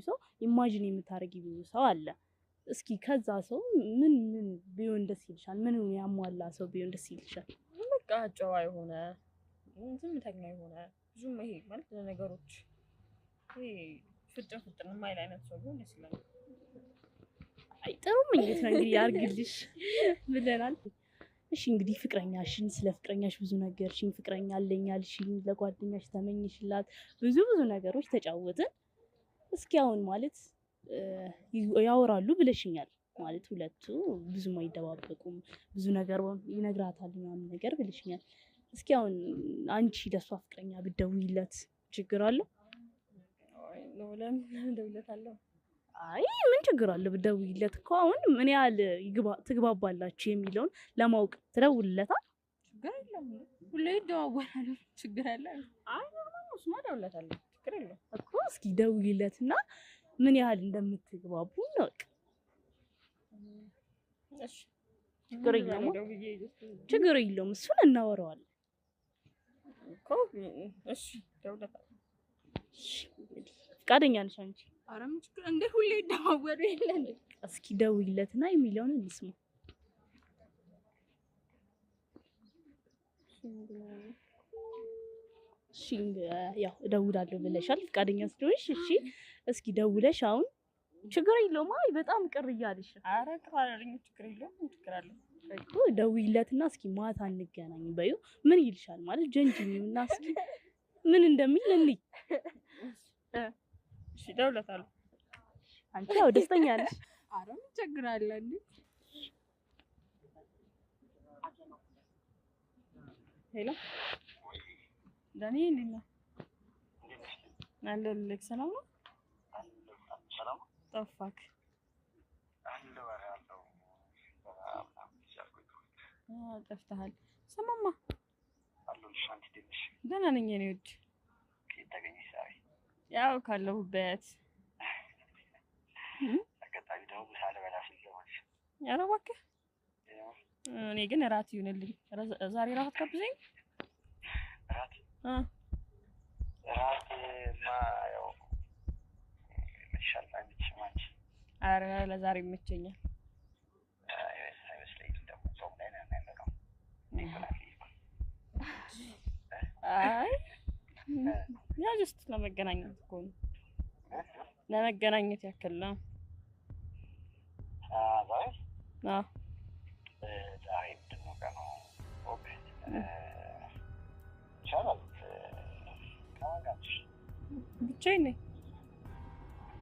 ሰው imagine የምታደርጊው ሰው አለ። እስኪ ከዛ ሰው ምን ምን ቢሆን ደስ ይልሻል? ምን ያሟላ ሰው ቢሆን ደስ ይልሻል? በቃ ጨዋ የሆነ፣ ዝምተኛ የሆነ፣ ብዙም ይሄ ማለት ለነገሮች ይሄ ፍጥን ፍጥን የማይል አይነት ሰው ቢሆን ደስ ይላል። አይ ጥሩ ምኞት ነው እንግዲህ፣ ያርግልሽ ብለናል። እሺ እንግዲህ ፍቅረኛሽን፣ ስለ ፍቅረኛሽ ብዙ ነገርሽኝ፣ ፍቅረኛ አለኝ አልሽኝ፣ ለጓደኛሽ ተመኝሽላት፣ ብዙ ብዙ ነገሮች ተጫወትን። እስኪ አሁን ማለት ያወራሉ ብለሽኛል። ማለት ሁለቱ ብዙም አይደባበቁም፣ ብዙ ነገር ይነግራታል ምናምን ነገር ብለሽኛል። እስኪ አሁን አንቺ ለእሷ ፍቅረኛ ብትደውይለት ችግር አለው? ለምን እደውልለታለሁ? አይ ምን ችግር አለ ብትደውይለት እኮ፣ አሁን ምን ያህል ትግባባላችሁ የሚለውን ለማወቅ ትደውልለታል። ችግር የለም፣ ሁሌ ይደዋወላሉ። ችግር አለ? አይ normal ነው። እሱማ እደውልለታለሁ። ችግር የለውም። እኮ እስኪ ደውይለትና ምን ያህል እንደምትግባቡ እንወቅ። እሺ። ችግር የለውም። ችግር የለውም። እሱን እናወራዋለን። እኮ እሺ እደውልለታለሁ። እሺ እንግዲህ ፈቃደኛ ነሽ አንቺ? ኧረ ምን ችግር እንደ ሁሌ ይደዋወሉ የለ እንዴ? እስኪ ደውይለትና የሚለውን እንስማ። እሺ ያው እደውላለሁ ብለሻል፣ ፈቃደኛ ስለሆንሽ። እሺ እስኪ ደውለሽ አሁን ችግር የለውም። አይ በጣም ቅር እያለሽ ነው። ኧረ ቅር አላለኝም። ችግር የለውም። ምን ችግር አለው? እኮ ደውይለትና እስኪ ማታ እንገናኝ በይው። ምን ይልሻል ማለት ጀንጅኝና እስኪ ምን እንደሚል እንይ። እሺ እደውልለታለሁ። አንቺ ያው ደስተኛ ነሽ። ኧረ ምን ችግር አለ እንዴ? ሄሎ ዳኒ፣ እንዴት ነህ? አለሁልህ። ሰላም ነው? ጠፋክ። ጠፍተሃል። ስማማ፣ ደህና ነኝ የኔ ውድ። ያው ካለሁበት። ኧረ እባክህ፣ እኔ ግን እራት ይሁንልኝ። ዛሬ እራት አትጋብዘኝ? ኧረ ለዛሬ ይመቸኛል። አይ ያው just ለመገናኘት እኮ ነው። ለመገናኘት ያክል ነው። አዎ። ብቻዬን ነኝ።